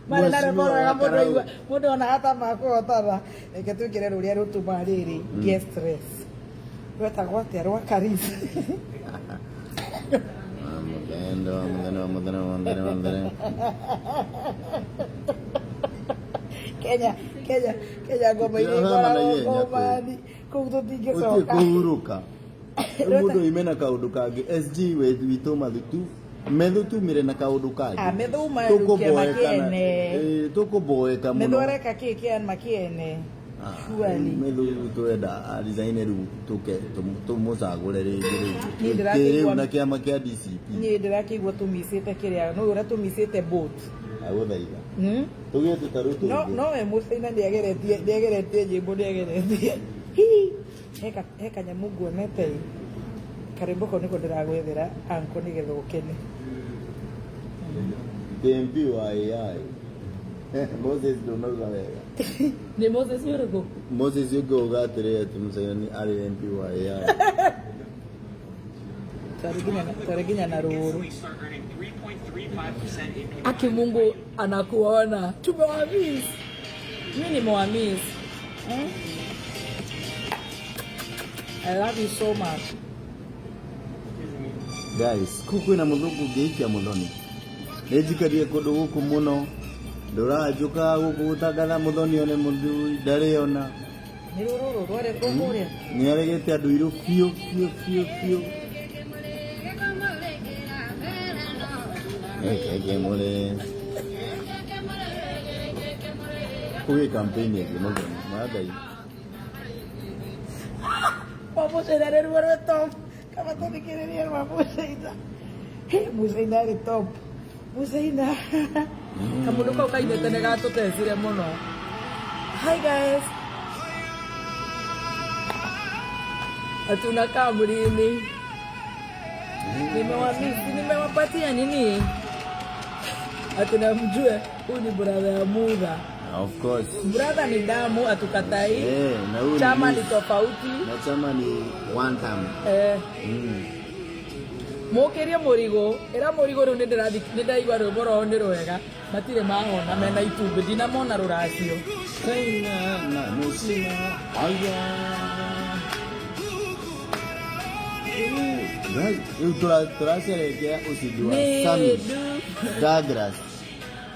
Marĩ na rwĩmbo Mheshimiwa rwega wa mũndũ Karau. aigua mũndũ ona hata makũhotana. Reke twĩkĩre rũrĩa rũtũmaga rĩrĩ ngĩe stress. Rwetagwo atĩa rwa Karis. Wa mũthendo, wa mũthendo, wa mũthendo, wa mũthendo, wa mũthendo. Kenya Kenya Kenya ngoma iria Tũtirahama na ikoragwo ihenya kũu. ngomani kũu Gũtirĩ tũtingĩcoka. kũhurũka. Rĩu mũndũ oime na kaũndũ kangĩ SG witũ mathutu methutumire na kaũndũ kangĩ. Ah, Methu uma rĩu kĩama Tũkũboeka na- kĩene. Ĩĩ, tũkũboeka Methu mũno. areka kĩ kĩama kĩene. Ah, Surely. Methu twenda a-resign rĩu tũke tũmũcagũre rĩngĩ rĩu. Niĩ Kĩ ndĩrakĩigua- rĩu na kĩama kĩa DCP. Niĩ ndĩrakĩigua tũmicĩte kĩrĩa nũ ũrĩa tũmicĩte boat. Agũthaitha. Hmm? Tũgĩe tũtarũ No tũngĩ. no we Mũcaina nĩageretie nĩageretie nyĩmbo nĩageretie. Hihi he he kanyamũ nguonete ĩ. Karwĩmbo kau nĩko ndĩragwethera anko nĩgetha ũkene. The MP wa AI. Moses ndũnauga wega. Nĩ Moses ũrĩkũ? Moses ũngĩ uga atĩrĩ atĩ Mũcaina nĩ arĩ MP wa AI. Twarĩ nginya na rũũru. Aki Mungu anakuona. Tumewamiss. Mimi nimewamiss. Hmm? I love you so much. Guys, kuu kwĩna mũthũngũ ũngĩhikia mũthoni. Nĩ njikarire kũndũ gũkũ mũno. Ndũranjũkaga gũkũ gũtangatha mũthoni one mũthuri ndarĩ ona. Nĩ rũrũ rwarekwo kũrĩa. Nĩ aregete andũ irũ biũ biũ biũ biũ. Ekekemũre. Kũgĩ campaign ĩngĩ mũthoni. Ma Ngai. Wamũcaina nĩ ruo rwĩ top. Kaba tũthikĩrĩrie rwa Mũcaina. Hĩ, Mũcaina arĩ top. Mũcaina. Kamũndũ kau kainĩte nĩ gatũtecire mũno. Hi guys. Hatuna kamrini. Nimewamiss, nimewapatia nini? Hatuna mjue huyu ni brother ya Mudha. Of course. Brother ni damu, hatukatai. Eh, na huyu ni Chama ni miss. tofauti. Na chama ni one time. Eh, Mm. mũkĩrie mũrigo ĩra mũrigo rĩu nĩ ndaigua rwĩmbo rwao nĩ rwega matirĩ mahona mena itumbĩ ndinamona rũracio. China na Musina. Aya. Right. Rĩu tũracerehekea ũcindi wa Sami Douglas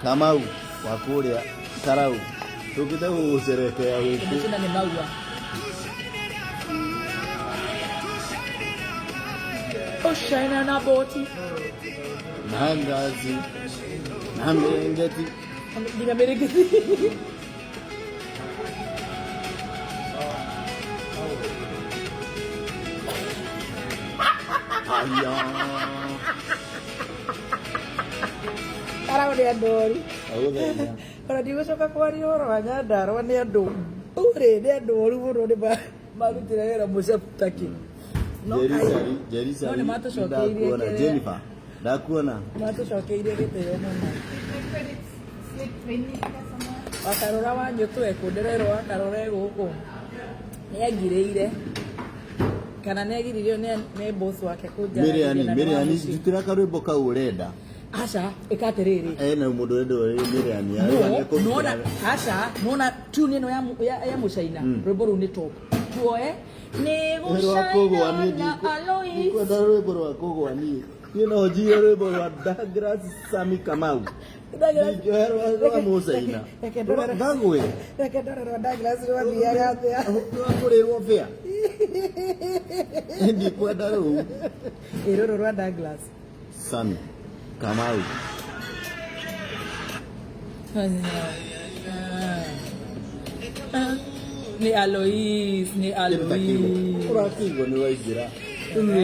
Kamau wa kũrĩa Karau. Tũkĩte gũgũcerehekea gũkũ. Mũcina nĩ maua. Ũcaina na boti Na ngazi na mĩrengeti. nginya mĩrĩngĩti. Aya. Karau nĩ andũ oru. Agũthaitha. Ona ndigũcoka kwaria ũhoro wa Nyandarũa nĩ andũ ũrĩ nĩ andũ oru mũno nĩ marutire wĩra mũcaputaki. No Jerry kai- Sari, Jerry no Sari. nĩ matũcokeirie Ndakuona kĩrĩa- Jennifer. Ndakuona. matũcokeirie gĩtĩo mũno. Wakarora wa nyũtũ ekũ ndĩrerwo wakarora e gũkũ nĩ angirĩire kana nĩ agiririo nĩ boss wake kũnjarĩria Miriani, na nĩ wa Miriani, mũciĩ. njutĩra karwĩmbo kau ũrenda. Aca ĩka atĩrĩrĩ. Ena mũndũ ũrenda Miriani. No, nona aca nona tune ĩno ya mũcaina rwĩmbo rũu nĩ top tuoe nĩ Rwa kũgwa niĩ gũcaina na Alois ndikwenda rwĩmbo rwa kũgwa niĩ. Niĩ no njigue rwĩmbo rwa Douglas Sami Kamau. Ndingĩoya rwa Mũcaina. Reke ndorere- Ngagwe. Reke ndore rwa Douglas rwathiaga atĩa. Rwa kũrĩrwo bĩa. Ndikwenda rũu. Ĩ rũrũ rwa Douglas. Sami Kamau. Nĩ Alois, nĩ Alois. Ũrakĩigua nĩ waingĩra.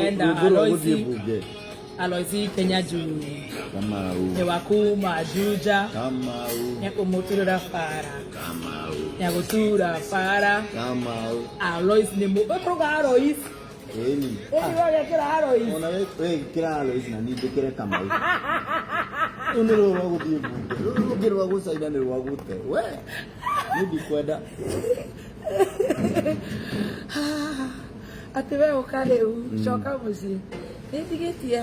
Enda Rwĩmbo rwa Alois. gũthiĩ mbunge. Alois Kenya juu Kamau. nĩ wa kuma Juja Kamau. nĩekũmũturĩra bara Kamau. nĩagũtura bara Kamau. Alois nĩ mũ ũkũruga Alois Ĩni. ĩni wagekĩra Alois. Ona we kĩra Alois na niĩ njĩkĩre Kamau. Rũu nĩ rũrũ rwa gũthiĩ mbunge. Rũrũ rũngĩ rwa gũcaina nĩ rwa gũte. We. Niĩ ndikwenda. Atĩ we ũka rĩu coka mũciĩ. Nĩ ndigĩtie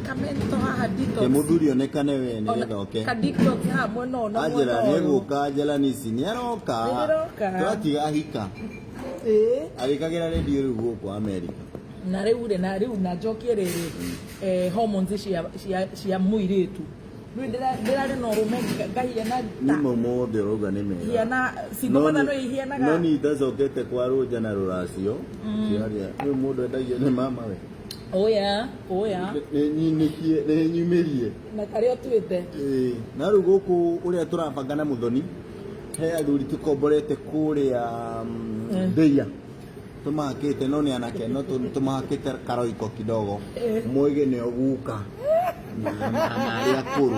kamento haha detox. Ke mũthuri onekane we nĩgetha oke. Ka detox haha mwena ũyũ na Angela mwena ũyũ. nĩegũka Angela Nisi nĩaroka. Nĩndĩroka. Twatiga ahika. Ĩĩ. Agĩkagĩra redio rĩu gũkũ Amerika. Na rĩu rĩ, na rĩu na njokie rĩrĩ, hormones cia mũirĩtu. Rĩu ndĩrarĩ na ũrũme ngahiana Nĩ mau mothe ũrauga nĩ mega. Hiana single mother no ihianaga. No ni ndacokete kwa rũnja na rũracio. Kĩaria rĩu mũndũ endagio nĩ mama we. Oya, oya. Nĩ nyumĩrie. Na karĩa ũtuĩte. Ĩĩ, na rĩu gũkũ ũrĩa tũrabanga na mũthoni, he athuri tũkomborete kũrĩa Ndĩia. Tũmahakĩte no nĩ anake no tũmahakĩte karoiko kidogo. Moige nĩo guka. Na arĩa akũrũ.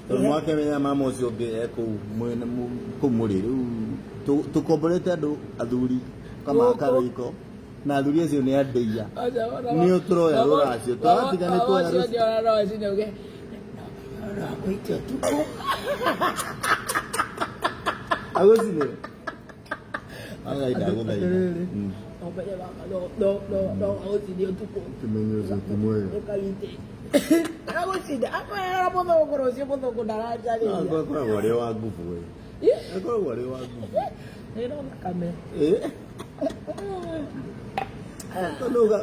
Tondũ mwakĩmenya mama ũcio ũngĩ e kũu mwena kũu mũrĩ rĩu tũkomborete andũ athuri kamahaka karoiko. Na athuri acio nĩ andĩia. Nĩo tũroya rũracio. Tũratiga nĩ tuoya rũracio. Agũcinĩre. Againda gũthaitha. Kĩmenyo ũcio ti mwega. Agũcinda akwera mũthũngũ rũciũ mũthũngũ ndaranjarĩria. Akoragwo arĩ wa ngubu we. Akoragwo arĩ wa ngubu. Nĩ no thakame.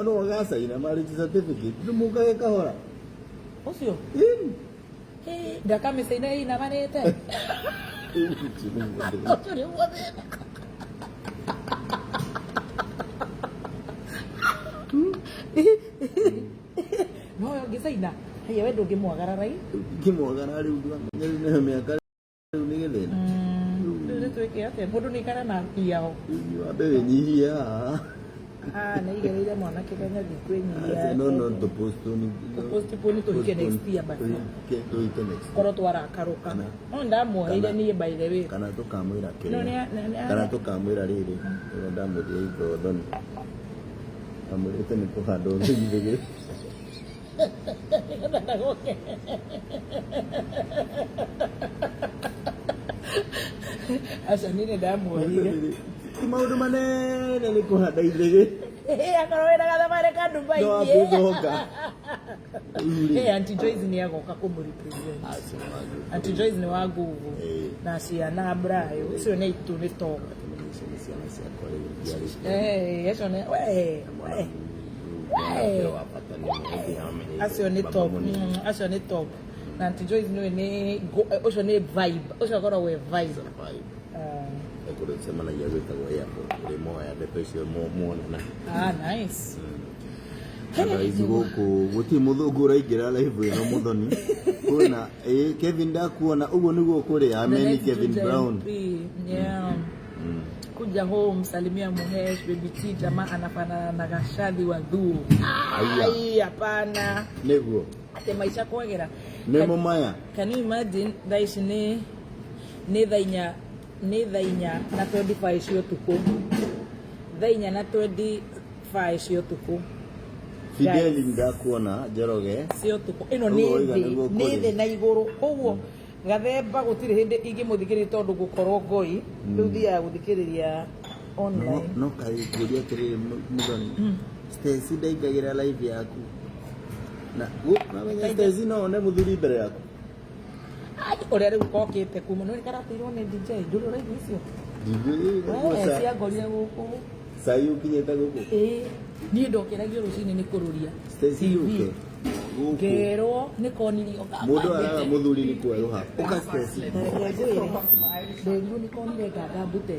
No agacaina marriage certificate. Ndũmũkage kahora. Ũcio? Ndakamĩcaina ĩinamanĩte. Ũcio nĩguo thĩna. No ũyũ ũngĩcaina, haiya we ndũngĩmwagarara ĩ. Ngĩmwagarara rĩu ndwamenya rĩu nĩyo mĩaka rĩu nĩ gĩthĩna. Rĩu nĩ twĩke atĩa? Mũndũ nĩ aikare na yao. Wambe wĩnyihie haha. Ah, nĩaigereire mwanake Kenya thikwĩnyihia. No, no, tũpostpone. Tũpostpone tũhike next year basi. Tũhike next year. Korwo twarakarũka. No ndamuoheire niĩ by the way. Kana tũkamwĩra No, kĩrĩa. Kana tũkamwĩra rĩrĩ. Ũrĩa ndamwĩrire itho thoni. Ndamwĩrĩte nĩ kũhanda ũthigithĩgĩ. Aca niĩ nĩ ndamuoheire. Ti maũndũ manene nĩ kũhanda ithĩgĩ. Akorwo wĩna gathabarĩ ka Dubai. No ambĩcoka. Auntie Joyce nĩ agoka kũmũrepresent. Auntie Joyce nĩ wa nguvu. Na ciana Brayo. Ũcio nĩ itũ nĩ top. Acio nĩ we. Acio nĩ top. Acio nĩ top. Na Auntie Joyce nĩ nĩ ũcio nĩ vibe. Ũcio akoragwo e vibe. Kũndũ tũcemanagia gwĩtagwo airport. Ũrĩmoya ndeto icio muonana. Ah, nice. Otherwise gũkũ gũtirĩ mũthũngũ ũraingĩra live ĩno mũthoni. Kwĩna Kevin ndakuona ũguo nĩguo kũrĩ. Ameni Kevin Brown. Yeah. Kuja home salimia Muhesh baby T jamaa anafanana na Gashadhi wa Dhuo. Ai, hapana. Nĩguo. Ate maisha kwagera. Nĩ mũmaya. Can you imagine thaa ici nĩ thaa inya na 25 cia ũtukũ. Thaa inya na 25 cia ũtukũ. Fideli ndakuona Njoroge. Cia ũtukũ. Ĩno nĩ thĩ, nĩ thĩ na igũrũ. Koguo gathemba gũtirĩ hĩndĩ ingĩmũthikĩrĩria tondũ gũkorwo ngoi. Rĩu thiaga gũthikĩrĩria online. No kaĩ ngũria atĩrĩrĩ mũthoni. Stacy ndaingagĩra live yaku. Na namenya Stacy no one mũthuri mbere yaku. Ũrĩa rĩu kokĩte kuma no nĩkarateirwo nĩ DJ ndũrĩ ũraigua icio. DJ ciangorire gũkũ. Cai ũkinyĩte gũkũ. Ĩĩ niĩ ndokĩragio rũcinĩ nĩ kũrũria. Stacy yũke. Ngerwo nĩ konirio Mũndũ araga mũthuri nĩ kwerũha. Ũka Stacy. Nderirwo nĩ konire nganga mbute.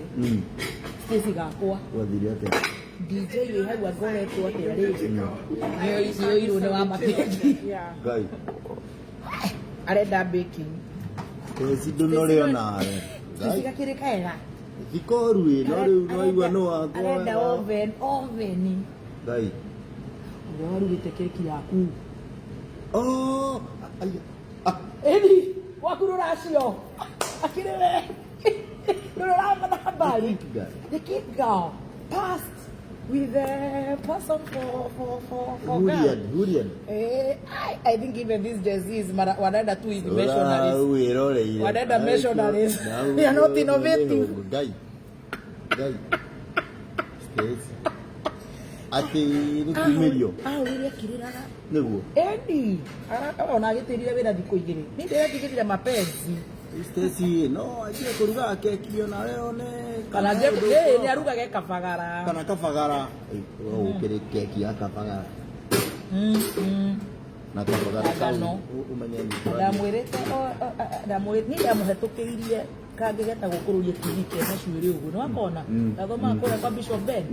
Stacy gakwa. Gwathire atĩa? DJ wĩ hau angoretwo atĩa rĩ? Nĩ oirwo nĩ wa makeki. Ngai. Arenda baking. Stacy ndũnorĩ onawe. Stacy gakĩrĩ kega. Thikoru ĩ no rĩu nĩwaigua nĩ wakwa. Arenda oven, oven. Ngai. Ũrĩa warugĩte keki yaku. Oh, aya. Ĩni, waku rũracio. Akĩrĩ we. Ndũrĩ ũramana habari. The cake girl passed with the person for Hurian, Hurian. I think even these Gen Zs wanaenda tu hivi missionaries. Wanaenda missionaries. They are not innovative. Ngai. Ngai. Stacy. Atĩ nĩ kumĩrio. Ahũrire akĩrĩraga. Nĩguo. Eni, ona agĩtĩrire wĩra thikũ igĩrĩ. Niĩ ndĩretigĩrire mapenzi. Stacy no anjie kũrugaga keki onawe one Kana he nje ũndũ ĩ ũkũroka. nĩ arugage kabagara. Kana kabagara. Gũkĩrĩ keki ya kabagara. Na kabagara kau Ngano. ũmenye nĩ tũrathiĩ. Ndamwĩrĩte ndamwĩrĩte niĩ ndamũhetũkĩirie kangĩ getagwo kũrũria TV kena cuĩrĩ ũguo nĩ wakona ndathomaga kũrĩa kwa Bishop Ben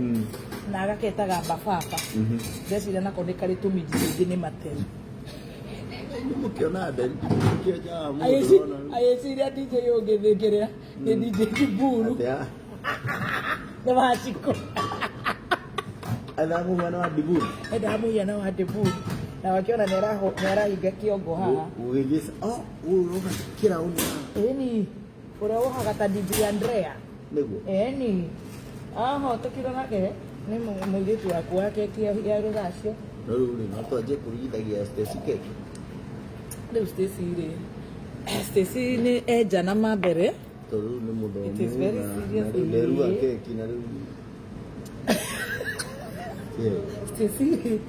na agaketaga bababa. Ndeciria nako nĩ karĩ tũminji tũingĩ nĩ materu. Mũkĩona nderi mũkĩonjaga mũndũ ũrona. Agĩciria DJ ũngĩthĩkĩrĩa nĩ DJ Kiburu Atĩa? nĩ Wachikũ. Etha mũhiano wa Diburu. Endaga mũhiano wa Diburu na wakiona nĩ arahinga kĩongo haha. Ũgĩthiĩ oh ũyũ ũroka kĩraũni haha. Ĩni ũrĩa wohaga ta DJ Andrea. Nĩguo. Ĩni ahotekirwo nake nĩ mũirĩtu waku wa keki ya rũracio. No rĩu rĩ no twanjie kũrugithagia Stacy keki. Rĩu Stacy rĩ Stacy nĩ enja na mambere. Tondũ rĩu nĩ mũthomu It is very serious. na rĩu nderuga keki na rĩu. Yeah. Stacy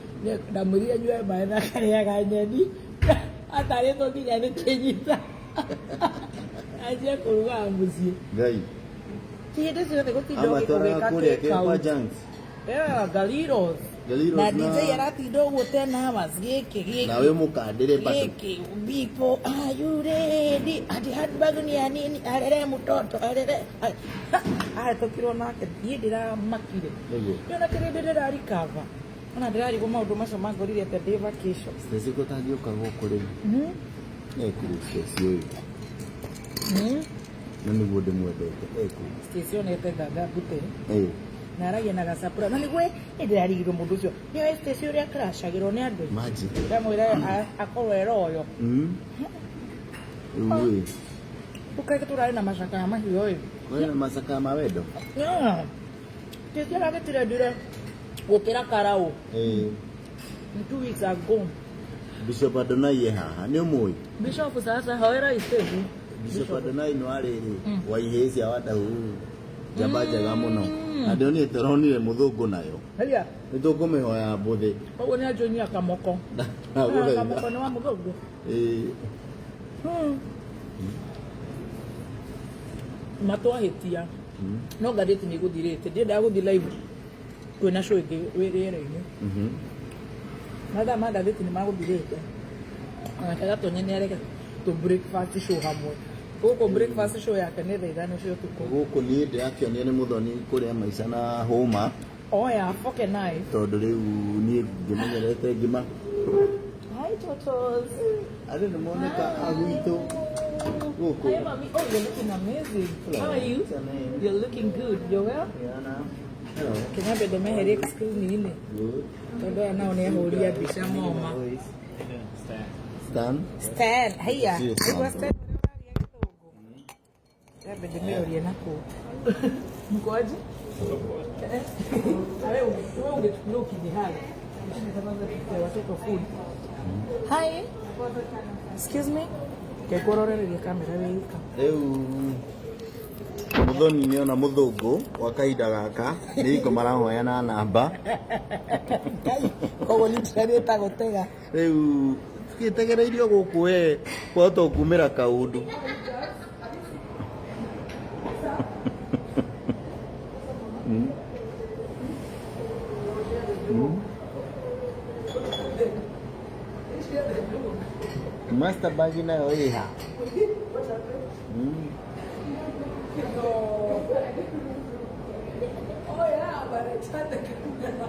ndamwĩrire anyue maĩ na akarĩaga nyeni atarĩtwo nginya nĩ kĩnyita anjie kũrugaga mũciĩ. Ngai. Ti hĩndĩ ciothe gũtinda Amatwaraga ũgĩka kũrĩa take kĩ kwa out. Junks. Yeah, Galiros. Galiros Na DJ aratinda ũguo 10 hours gĩkĩ gĩkĩ. Na wĩ mũkandĩre bado. Gĩkĩ people are you ready? Ati handbag ni ya nini? Arere mtoto arere. Ahetũkirwo nake niĩ ndĩramakire. Nĩguo. Nĩ ona kĩrĩ ndĩra recover. Ona ndĩrarigwo maũndũ macio mangorire atĩa ndĩ vacation. Stacy gũtangĩũka gũkũ rĩu. Ekũ Stacy ũyũ. Na nĩguo ndĩmwendete ekũ. Stacy onete gaga mbute. Ĩĩ. Na aragia na gacapura. Na nĩguo nĩ ndĩrarigirwo mũndũ ũcio. Nĩoĩ Stacy ũrĩa crashagĩrwo nĩ andũ. Imagine. Ndamwĩra akorwo eroyo. Rĩu ĩ. Tũkaike tũrarĩ na macakaya mahiũ ĩ. Kwĩna macakaya ma wendo. Stacy aragĩtirendire gũkĩra karaũ. Ĩĩ. 2 weeks ago. Bishop Adonai e haha nĩ ũmũĩ? Bishop sasa hoera Stacy. Bishop Adonai nĩ warĩrĩ wa ihĩĩ cia Wadahu njamba njega mũno na ndĩronire tũronire mũthũngũ nayo. Heria. Nĩ tũkũmĩhoya mbũthĩ. Koguo nĩ anjoinia kamoko. Ndagũthaitha. Kamoko nĩ wa mũthũngũ. Ĩĩ. Matwahĩtia. No ngathĩti nĩ ĩgũthirĩte. Ndiendaga gũthiĩ live kwĩna show ĩngĩ wĩ rĩera-inĩ. Mathaa ma ngathĩti nĩ magũthirĩte. Onake Gatonye nĩ areke tũ breakfast show hamwe. Gũkũ breakfast show yake nĩ thaa ithano cia ũtukũ. Gũkũ niĩ ndĩrakĩonio nĩ mũthoni kũrĩa maica na hũma. Oya fork and knife. Tondũ rĩu niĩ ngĩmenyerete ngima. Hi totos. Andũ nĩ moneka a gwitũ gũkũ. Hi mommy. Oh, you're looking amazing. Hello. How are you? What's your name? You're looking good. You're well? Rihanna. Hello. Kĩnyambe ndemeherie screen-inĩ. Good. Tondũ aya nao nĩ ahũri a mbica moma. Stan. Stan, haiya. Sio Stan. Nĩguo Stan ũrĩa ũraria gĩthũngũ. Nyambe ndĩmĩrorie nakũu. Mkoaje? Wewe ungechukulia ukijihali. Watoto food. Hi. Excuse me. Kekũrorereria kamera wĩ ika. Rĩu mũthoni nĩona mũthũngũ wa kahinda gaka nĩ hingo marahoyana namba. Koguo literally ĩtagũtega. Rĩu tũgĩtegereirio gũkũ we kwahota kumĩra kaũndũ. Master bag nayo ĩha. Oh yeah, but I tried the camera.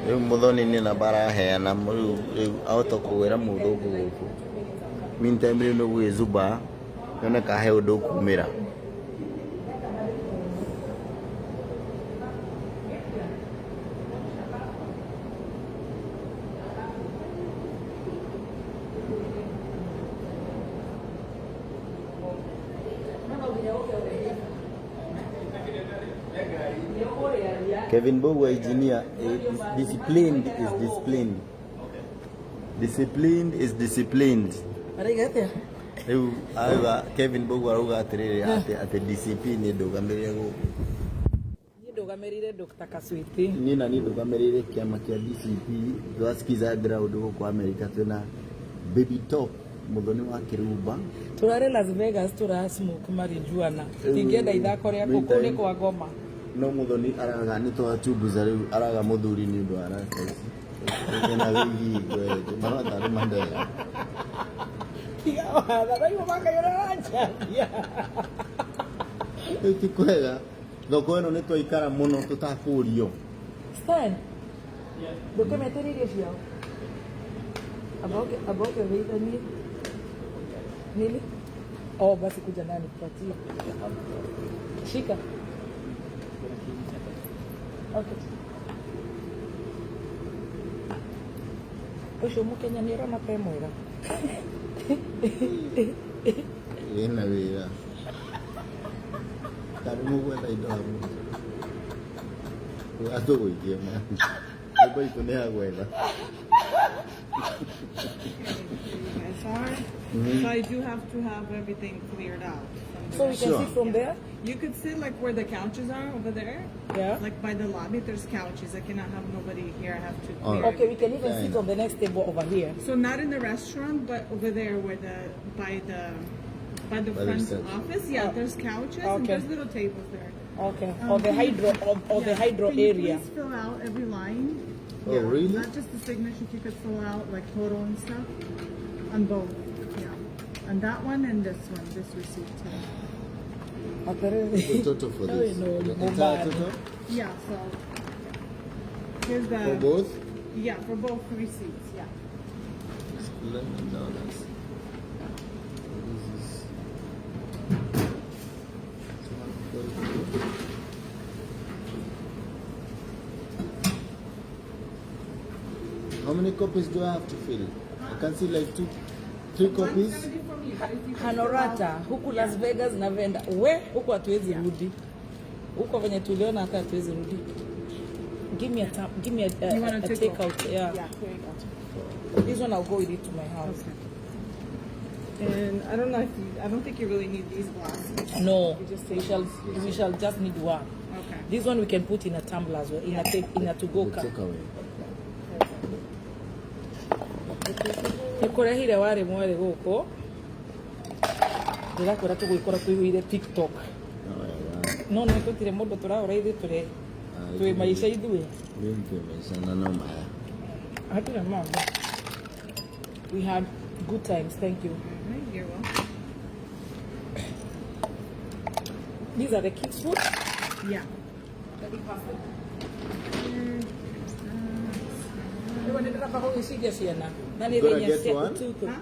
Rĩu mũthoni nĩ namba araheana rĩu rĩu ahota kũgwĩra mũthũngũ gũkũ. Meantime rĩu nĩ gwĩzuba yoneka he ũndũ ũkumĩra. Kevin Bogo engineer, disciplined is disciplined. Disciplined is disciplined. Araiga atia? Rĩu arauga Kevin Bogo arauga atĩrĩrĩ atĩ DCP nĩ ndũgamĩrĩre gũkũ. Niĩ ndũgamĩrĩire Dr. Kaswiti. Niĩ na niĩ ndũgamĩrĩire kĩama kĩa DCP twasikiza ground gũkũ America twĩna Baby Top Muthoni wa Kĩrumba. Turarĩ Las Vegas tura smoke marijuana. Tingĩenda ithako rĩaku kũu nĩ kwa ngoma. No Muthoni araga nĩ twachunguza rĩu araga mũthuri nĩ ũndũ wa rasta ici. Ena wigi marona tarĩ Mandela. Tiga watha raigua makayũra aranjambia. Rĩu ti kwega thoko ĩno nĩ twaikara mũno tũtakũrio. Stan, ndũkĩmetĩre irio ciao. Aboke wĩithanie. Nini? Oh, basi kuja nayo nikupatie. Shika. Okay. Ũcio mũkenya nĩ ũrona ta e mwega. Ĩna wĩra. Tarĩ mũgwetha indo hamwe. Atũgũikie ma. Nyũmba itũ nĩ ya gwetha. So I do have to have everything cleared out. So we can Sure. sit from there? You could sit like where the couches are over there. Yeah. Like by the lobby, there's couches. I cannot have nobody here. I have to All clear. right. Okay, we can even Fair sit on the next table over here. So not in the restaurant, but over there where the by the By the front reception. office. Yeah, there's couches and Okay. there's little tables there. Okay. Or the hydro or the Yeah. hydro Can you area. please fill out every line? Oh, really? Not just the signature. If you could fill out like total and stuff on both. Yeah, on that one and this one, this receipt too. The total for this. No, The entire no, total Yeah. So here's the for both? Yeah, for both receipts. Yeah. It's $11. This is 242. How many copies do I have to fill? I can see like 2, 3 copies. 170 for me, but if you could fill Hanorata out- huku Las Vegas na venda we huku hatuwezi rudi huko venye tuliona hata hatuwezi rudi. Give me a tap, give me You want a a take take out. Yeah. Yeah, here you go. This one I'll go with it to my house. Okay. And I don't know if you, I don't think you really need these glasses. No, You just we take shall we shall just need one. Okay. This one we can put in a tumbler as well, in a take in a to go The cup. takeaway. Nĩkũrehire warĩ mwerĩ gũkũ ndĩrakwĩra tũgwĩkora tũihũire TikTok No, yeah, no nĩ tũtirĩ mũndũ tũrahũra ithuĩ tũrĩ twĩ maica ithuĩ yeah. Maica no maya. hatirĩ mambo. We had good times, thank you. All right, you're welcome. These are the kids food. Yeah. Rĩu nĩ ndĩramba gũgĩciria ciana na nĩ Gonna thĩnia get cia one? ũtukũ. Huh?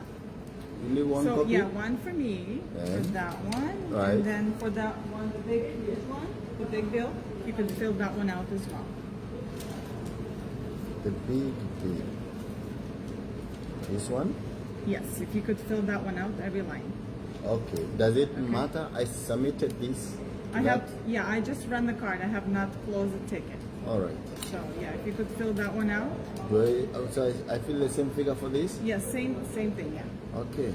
You need one So copy? yeah, one for me, Yeah. for that one, Right. and then for that one, the big one, the big bill, you can fill that one out as well. The big bill. This one? Yes, if you could fill that one out, every line. Okay. Does it matter? I submitted this. I have, yeah, I just run the card. I have not closed the ticket. All right. So yeah, if you could fill that one out. Do I, so I fill the same figure for this? Yes, same thing, yeah. Okay.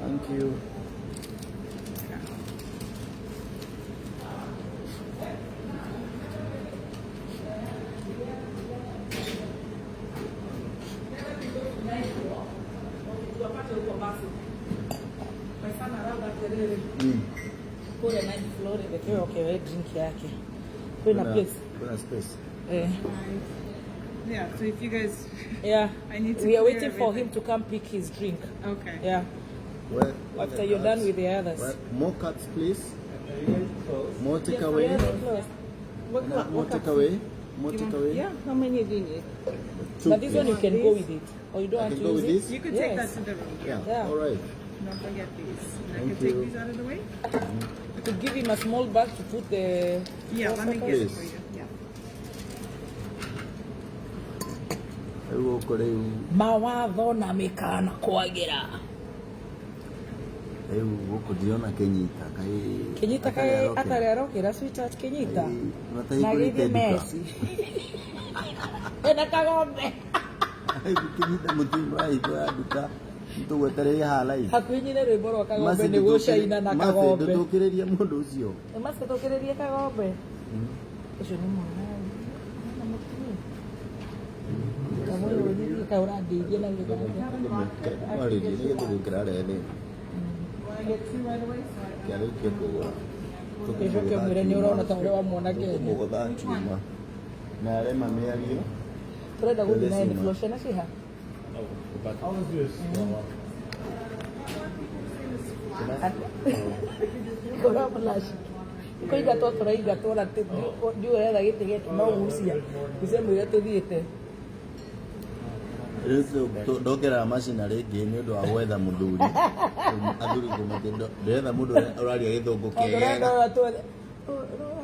Thank you. Kule ninth floor imepewa okay, drink yake. Kuna place. Kuna space. Eh. Yeah, so if you guys Yeah. I need to We are clear waiting for everything. him to come pick his drink. Okay. Yeah. Well, After you're done with the others. Well, more cups, please. More takeaway. Yeah, they're closed. More takeaway. More takeaway. Yeah, how many do you need? Two, But this one please. you can go with it. Or you don't I want can to go use with it? this? You could take Yes. that to the room. Yeah. Yeah. All right. Don't forget these. And I Thank can take you. these out of the way? You could give him a small bag to put the... Yeah, let me get it Please. for you. Yeah. Rĩu ũkũ rĩu Mawatho na mĩkana kwagĩra. Rĩu gũkũ ndirona Kĩnyita kaĩ. Kĩnyita atarĩ kaĩ arokĩra. atarĩ arokĩra, sweetheart Kĩnyita. Kaĩ Na matahingũrĩte gĩthiĩ nduka. Messi. Ena kagombe. Kĩnyita mũtui mũrahingũra nduka tũgwetereire haha live. Hakuhĩ nyine rwĩmbo rwa kagombe Mercy, nĩ gũcaina na kagombe. ndũtũkĩrĩrie mũndũ ũcio. Mercy tũkĩrĩrie kagombe. Ũcio nĩ mwana na mũtumia. Kamũyũ nyithie kaĩ ũrandeithia na gĩthembe. Mwarĩrie nĩ gĩthũngũ kĩrarehe thĩna. Wanna get two right away? So I Kĩarĩu kĩa kũgũra. Gĩcoke ũmwĩre nĩ ũrona ta ũrĩa wamuona Kenya. Tũkũmũgũtha kiuma. Na arema mĩario. Tũrenda gũthiĩ na Tũthiĩ flow ciana ciha. I'll just do a small one. Kũra flash. Kũingatwo tũraingatwo na ndiũ ũretha gĩtĩ gĩkĩ no gucia. Gucia mwĩre tũthiĩte. Rĩu ndongerera macina rĩngĩ nĩ ũndũ wa gwetha mũthuri. Athuri kũmĩte ndĩretha mũndũ ũrĩa ũraria gĩthũngũ Tondũ ũrenda kĩega. ũrĩa tuothe.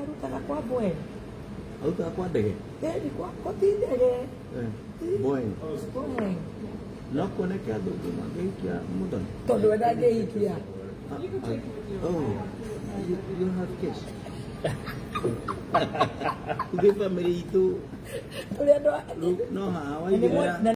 Arutaga kwa Boeing. Arutaga kwa ndege. Ĩni kwa ti ndege. Boeing. Boeing. No kuoneke athũngũ mangĩhikia mũthoni. Tondũ we ndangĩhikia. Oh, you have cash. Ithuĩ family itũ Tũrĩ andũ no haha na nĩ waigĩrĩra. na